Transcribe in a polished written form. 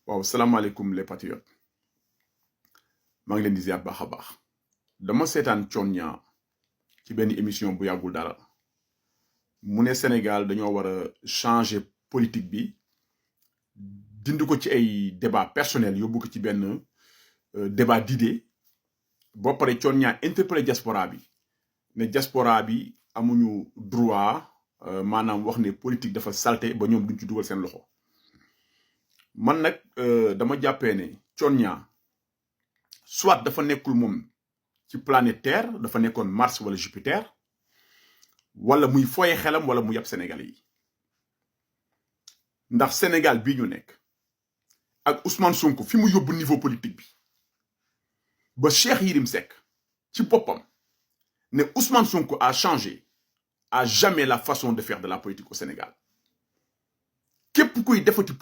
waaw salaamaaleykum les patriotes maa ngi leen di ziar baax a baax dama seetaan Thione Niang ci benn émission bu yàggul dara mu ne Sénégal dañoo war a changer politique bi dindi ko ci ay débat personnel yóbbu ko ci benn débat d'idées boo pare Thione Niang interpellé diaspora bi ne diaspora bi amuñu droit maanaam wax ne politique dafa salté ba ñoom duñ ci dugal seen loxo man nag dama jàppee ne Thione Niang soit dafa nekkul moom ci planète Terre dafa nekkoon Mars wala Jupiter wala muy foye xelam wala mu yab Sénégalais yi ndax Sénégal bii ñu nekk ak Ousmane Sonko fi mu yóbbu niveau politique bi ba Cheikh Yérim Seck ci boppam ne Ousmane Sonko a changé à jamais la façon de faire de la politique au Sénégal képp kuy defati